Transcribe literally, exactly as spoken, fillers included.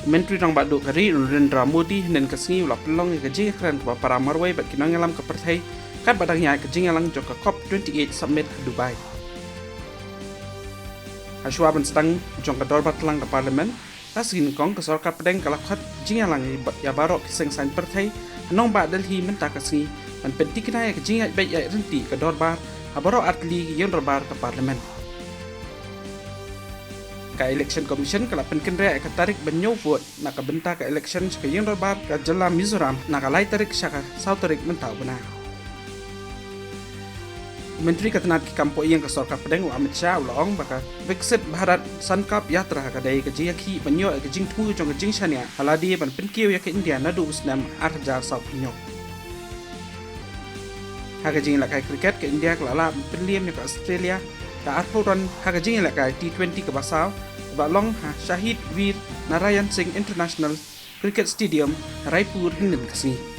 Myntri Rangbah Duh ka ri Narendra Modi hynnin ka sngi u la pynlong ïa ka jingïakren kaba para marwei bad ki nongïalam ka pyrthei katba dang ïaid ka jingïalang jong ka COP twenty-eight Summit ha Dubai. Hashwa ban sdang jong ka dorbar tlang ka Parliament, ka sngi nyngkong ka sorkar pdeng ka la khot jingïalang ïa baroh ki seng saiñ pyrthei ha nongbah Delhi mynta ka sngi ban pynthikna ïa ka jingïaid beit ïaid ryntih ka dorbar ha baroh artylli ki ïing dorbar ka Parliament. Ka Election Commission ka la pynkynriah ïa ka tarik ban ñiew vote na ka bynta ka election sha ka ïing dorbar ka jylla Mizoram na ka lai tarik sha ka saw tarik mynta u bnai. Myntri ka tnat ki kam poh ïing ka sorkar pdeng u Amit Shah u la ong ba ka Viksit Bharat Sankalp Yatra ka dei ka jingïakhih ban ïoh ïa ka jingthmu jong ka jingshaniah ha lade ban pynkiew ïa ka India naduh u snem ar hajar saw phew hynñiew. Ha ka jingïalehkai cricket ka India ka la lah ban pynliem ïa ka Australia da arphew run ha ka jingïalehkai T twenty kaba saw kaba long ha Shahid Veer Narayan Singh International Cricket Stadium ha Raipur hynnin ka sngi.